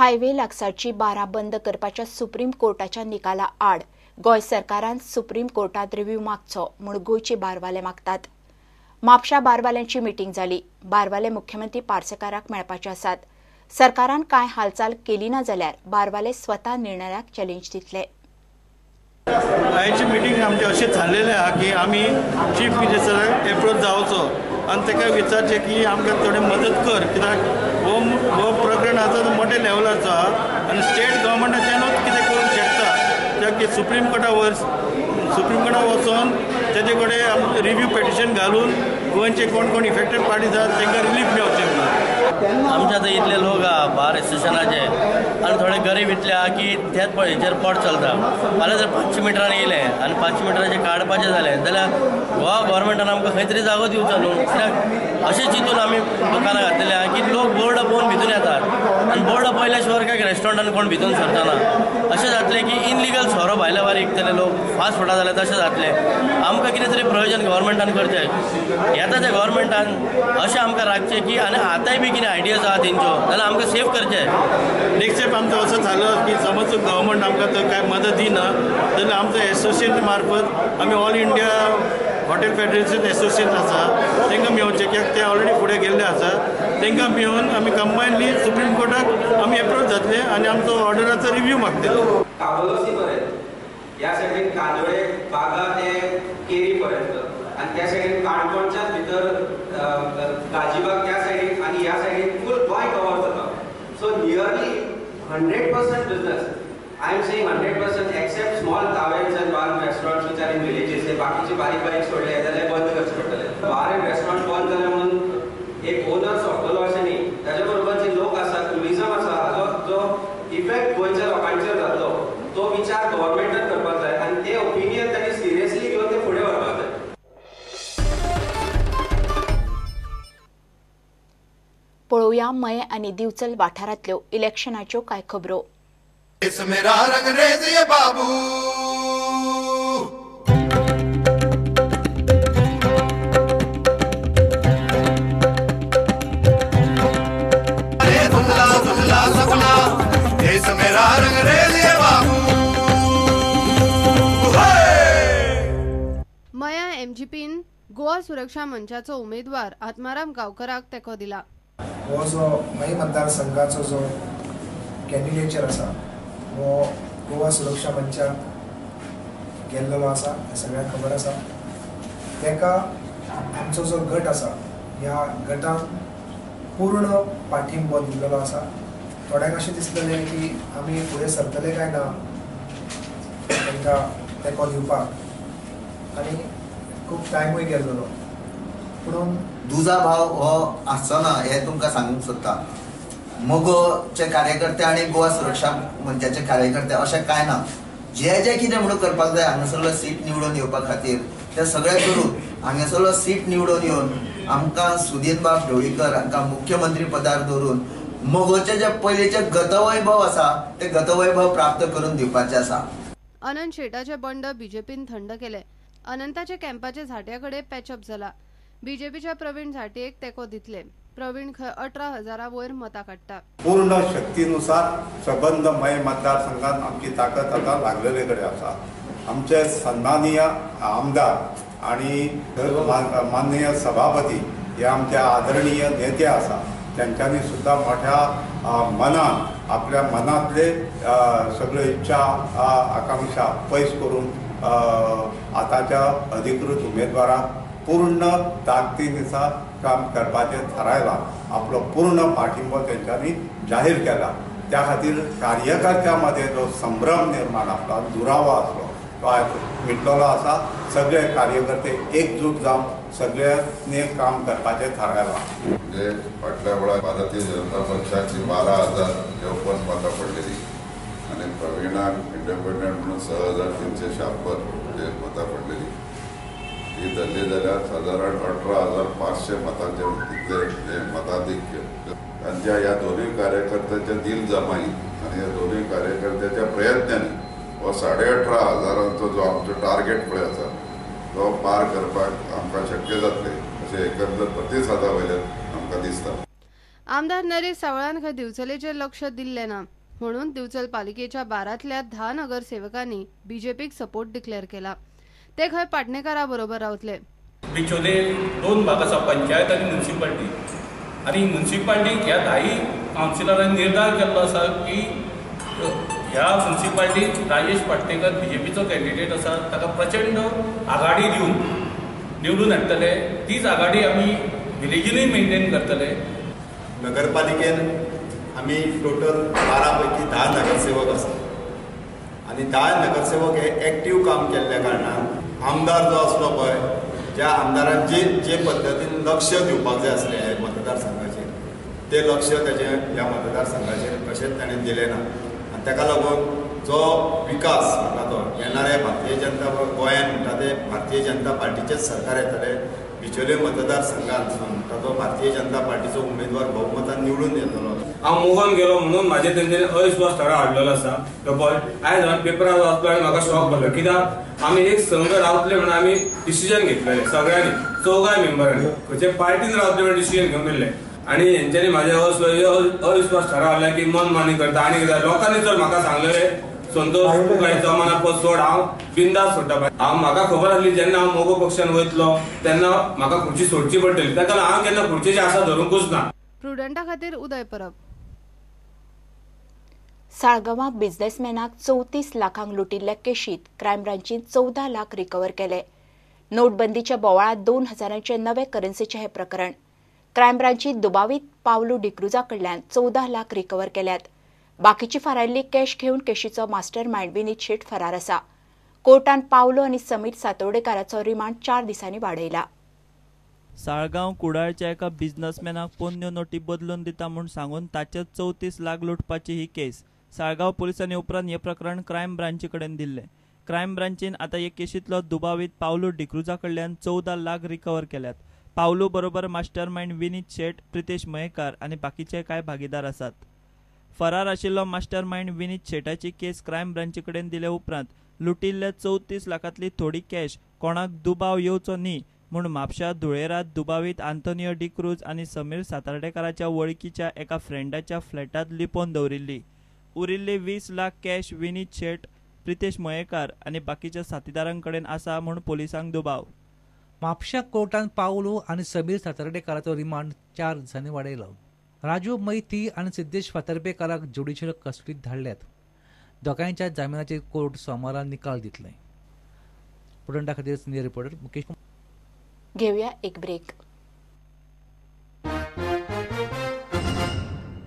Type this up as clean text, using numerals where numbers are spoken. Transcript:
Highway लागसारची बारां बंद करपाच्या supreme कोर्टाच्या निकाला आड गोंय सरकारान सुप्रीम कोर्टात रिव्ह्यू मागचो म्हूण गोंयचे बारवाले मागतात. म्हापशा बारवाल्यांची मिटींग जाली. बारवाले मुख्यमंत्री पार्सेकाराक मेळपाचे आसात. सरकारान कांय हालचाल केली ना जाल्यार बारवाले स्वता निर्णयाक चॅलेंज दितले. आयची मिटींग आमचे अशें थारलेलें आहा की आमी चीफ मिनिस्टराक एप्रोच जावचो आनी ताका विचारचें की आमकां थोडी मदत कर, कित्याक हो हो प्रकरण आसा तो मोठ्या लेवलाचो आहा आनी स्टेट गव्हर्मेंटाच्यानूच कितें करूंक शकता. कित्याक की सुप्रीम कोर्टा वचोन तेजे कडेन रिव्यू पेटिशन घालून गोंयचे कोण कोण इफेक्टेड पार्टीज आसात तांकां रिलीफ मेळचें म्हणून. आमच्या आतां इतले लोक आहा बार एसोसिएशनाचे आनी थोडे गरीब इतले आहा की तेच हेचेर पोट चलता. फाल्यां जर 500 मिटरान येयले आनी 500 मिटराचें काडपाचें जालें जाल्यार गोवा गव्हर्मेंटान आमकां खंय तरी जागो दिवचो न्हू. कित्याक अशें चिंतून आमी दुकानां घातलेलीं आहा की लोक बोर्ड पळोवन भितून येतात आनी बोर्ड पळयल्या शिवाय काय रेस्टॉरंटान कोण भितून सरतना. अशें जातलें की इनलिगल सोरो भायल्या वारी विकतले लोक, फास्ट फुडां जाल्यार तशें जातलें. आमकां कितें तरी प्रयोजन गव्हर्मेंटान करचें, येता त्या गव्हर्मेंटान अशें आमकां राखचें की आनी आतांय बी कितें आयडियाज आहा तेंच्यो जाल्यार आमकां सेव करचें. नेक्स्ट स्टेप आमचो असो जालो की समज गव्हर्मेंट आमकां तर कांय मदत दिना जाल्यार आमचो एसोसिएशन मार्फत आमी all India hotel federation association आसा तांकां मेळचें, कित्याक ते ऑलरेडी फुडें गेल्ले आसा. तांकां मेळून आमी कंबायनली सुप्रीम कोर्टाक आमी एप्रोच जातले आनी आमचो ऑर्डराचो रिव्यू मागतले. काबोलोसी पर्यंत ह्या सायडीन कांदोळे बागा ते केरी पर्यंत आनी त्या सायडीन काणकोणच्याच भितर गाजीबाग त्या सायडीन आनी ह्या सायडीन फूल गोंय कवर जाता. So nearly 100% business, I am saying 100% except small taverns and bar restaurants which are in villages, हे बाकीचे बारीक बारीक सोडले जाल्यार बंद करचे पडटले. बार एंड रेस्टॉरंट बंद जाले म्हणून एक ओनर सोंपतलो अशें न्ही, ताच्या बरोबर जे लोक आसा, ट्युरिजम आसा, हाजो जो इफेक्ट गोंयच्या लोकांचेर जातलो तो विचार गव्हर्मेंटान करपाक जाय आनी ते ओपिनियन तांणी सिरियसली घेवन ते फुडें व्हरपाक जाय. पळोवया मये आनी दिवचल वाठारांतल्यो इलेक्शनाच्यो कांय खबरो. बाबू मया एमजीपीन गोवा सुरक्षा मंचाचो उमेदवार आत्माराम गांवकराक तेंको दिला. हो जो मये मतदारसंघाचो जो कॅन्डिडेचर आसा हो गोवा सुरक्षा मंचाक गेल्लो आसा, हें सगळ्यांक खबर आसा. ताका आमचो जो गट आसा ह्या गटान पूर्ण पाठिंबो दिल्लो आसा. थोड्यांक अशें दिसलेलें की आमी फुडें सरतले काय ना तांकां तेंको दिवपाक आनी खूब टायमूय गेल्लो, पूण दुजा भाव हो आसचो ना हें तुमकां सांगूंक सोदता. मगोचे कार्यकर्ते आनी गोवा सुरक्षा मंचाचे कार्यकर्ते अशें कांय ना. जे जे कितें म्हणून करपाक जाय हांगासरलो सीट निवडून येवपा खातीर ते सगळें करून हांगासरलो सीट निवडून येवन आमकां सुदीन बाब ढवळीकर हांकां मुख्यमंत्री पदार दवरून मगोचे जे पयलींचे गतवैभव आसा ते गतवैभव प्राप्त करून दिवपाचें आसा. अनंत शेटाचे बंड बीजेपीन थंड केले. अनंताचे कॅम्पाचे झाट्या कडेन पॅचअप जाला. बीजेपीच्या प्रवीण झांट्येक तेंको दितले. प्रवीण खंय 18,000 वयर मतां काडटा. पूर्ण शक्तीनुसार सबंद मये मतदारसंघात आमची ताकद आतां लागलेले कडेन आसा. आमचे सन्मानीय आमदार आणि माननीय सभापती हे आमचे आदरणीय नेते आसा, त्यांच्यानी सुद्धा मोठ्या मनान आपल्या मनातले सगळे इच्छा आकांक्षा पयस करून आतांच्या अधिकृत उमेदवाराक पूर्ण ताकदीनुसार काम करपाचें थारायलां. आपलो पूर्ण पाठिंबो तेंच्यांनी जाहीर केला. त्या खातीर कार्यकर्त्यां मदें जो संभ्रम निर्माण आसलो, दुरावो आसलो तो आयज मिटलेलो आसा. सगळे कार्यकर्ते एकजूट जावन सगळ्यांनी काम करपाचें थारायलां. म्हणजे फाटल्या वेळार भारतीय जनता पक्षाची 12,054 मतां पडलेली आनी प्रवीणाक इंडिपेंडंट म्हणून 6,376 मतां पडलेली. ती धरली जाल्यार सादारण 18,500 मतांचे तितले मताधिक्य तांच्या ह्या दोनूय कार्यकर्त्यांच्या दिल जमाई आनी ह्या दोनूय कार्यकर्त्यांच्या प्रयत्नांनी हो 18,500 जो आमचो टार्गेट पळय आसा तो पार करपाक आमकां शक्य जातलें अशें एकंदर प्रतिसादा वयल्यान आमकां दिसता. आमदार नरेश सावळान खंय दिवचलेचेर लक्ष दिल्लें ना म्हणून दिवचल पालिकेच्या 12तल्या 10 नगरसेवकांनी बीजेपीक सपोर्ट डिक्लेअर केला. ते खंय पाटणेकारा बरोबर रावतले. बिचोले 2 भाग आसा, पंचायत आनी म्युनिसिपालिटी. आनी म्युनिसिपालिटीक ह्या 10 कावन्सिलरांनी निर्धार केल्लो आसा की ह्या म्युनिसिपालिटीत राजेश पाटणेकर बीजेपीचो कॅन्डिडेट आसा, ताका प्रचंड आघाडी दिवन निवडून हाडटले. तीच आघाडी आमी विलेजीनूय मेंटेन करतले. नगरपालिकेन आमी टोटल 12 पैकी 10 नगरसेवक आसा आनी 10 नगरसेवक हे एक्टीव काम केल्ल्या कारणान आमदार जो आसलो पळय, ज्या आमदारान जे जे पद्दतीन लक्ष दिवपाक जाय आसलें मतदारसंघाचेर, तें लक्ष तेजें ह्या मतदारसंघाचेर कशेंच ताणें दिलें ना. आनी ताका लागून जो विकास म्हणटा तो येणाऱ्या भारतीय जनता गोंयांत म्हणटा ते भारतीय जनता पार्टीचेंच सरकार येतलें. बिचोले मतदारसंघांतसून म्हणटा तो भारतीय जनता पार्टीचो उमेदवार बहुमतान निवडून येतलो. हांव मोगन गेलो म्हणून म्हाजे तेंच्यांनी अविश्वास ठराव हाडलेलो आसा. तो पळय आयज हांवें पेपरार वाचलो आनी म्हाका शॉक जालो, कित्याक आमी एक संघ रावतले म्हणून आमी डिसिजन घेतलेले सगळ्यांनी, 4 मेंबरांनी खंयचे पार्टीन रावतले म्हणून डिसिजन घेवन गेल्ले. आनी हेंच्यांनी म्हाजे अविश्वास ठराव हाडला की मनमानी करता. आनी कितें लोकांनी जर म्हाका सांगलेलें संतोष तुका जमाना पद सोड, हांव बिंदास सोडटा. हांव म्हाका खबर आसली जेन्ना हांव मोगो पक्षान वयतलो तेन्ना म्हाका खुर्ची सोडची पडटली, ताका लागून हांव केन्ना खुर्चेची आशा धरूंकूच ना. प्रुडंटा खातीर उदय परब. साळगांवां बिझनेसमॅनाक 34 लाखांक लुटिल्ल्या केशीत क्रायम ब्रांचीन 14 लाख रिकवर केले. नोटबंदीच्या बोवाळांत 2000चे नवे करन्सीचें हें प्रकरण. क्रायम ब्रांचीन दुबावीत पावलू डिक्रुजा कडल्यान 14 लाख रिकवर केल्यात. बाकीची फारायल्ली कॅश घेवन केशीचो मास्टर मायंड विनीत शेट फरार आसा. कोर्टान पावलो आनी समीर सातोर्डेकाराचो रिमांड 4 दिसांनी वाडयला. साळगांव कुडाळच्या एका बिझनेसमॅनाक पोन्न्यो नोटी बदलून दिता म्हूण सांगून ताचे 34 लाख लुटपाची ही केस. साळगांव पोलिसांनी उपरांत हें प्रकरण क्रायम ब्रांची कडेन दिल्लें. क्रायम ब्रांचीन आतां हे केशींतलो दुबावीत पावलू डिक्रुजा कडल्यान 14 लाख रिकवर केल्यात. पावलू बरोबर मास्टर मायंड विनीत शेट, प्रितेश मयेकार आनी बाकीचे कांय भागीदार आसात. फरार आशिल्लो मास्टर मायंड विनीत शेटाची केस क्रायम ब्रांची कडेन दिले उपरांत लुटिल्ल्या 34 लाखांतली थोडी कॅश कोणाक दुबाव येवचो न्ही म्हूण म्हापशा धुळेरात दुबावीत आंतोनियो डिक्रूज आनी समीर सातार्डेकाराच्या वळखीच्या एका फ्रेंडाच्या फ्लॅटांत लिपोवन दवरिल्ली. उरिल्ले 20 लाख कॅश विनीत शेट, प्रितेश मयेकार आनी बाकीच्या साथीदारां कडेन आसा म्हूण पोलिसांक दुबाव. म्हापशा कोर्टान पावलो आनी समीर सातार्डेकाराचो रिमांड 4 दिसांनी वाडयलो. राजू मैती आनी सिद्धेश फातर्पेकाराक ज्युडिशियल कस्टडीत धाडल्यात. दोगांयच्या जामिनाचेर कोर्ट सोमारा निकाल दितले. प्रुडंटा खातीर सिनियर रिपोर्टर मुकेश. घेऊया एक ब्रेक.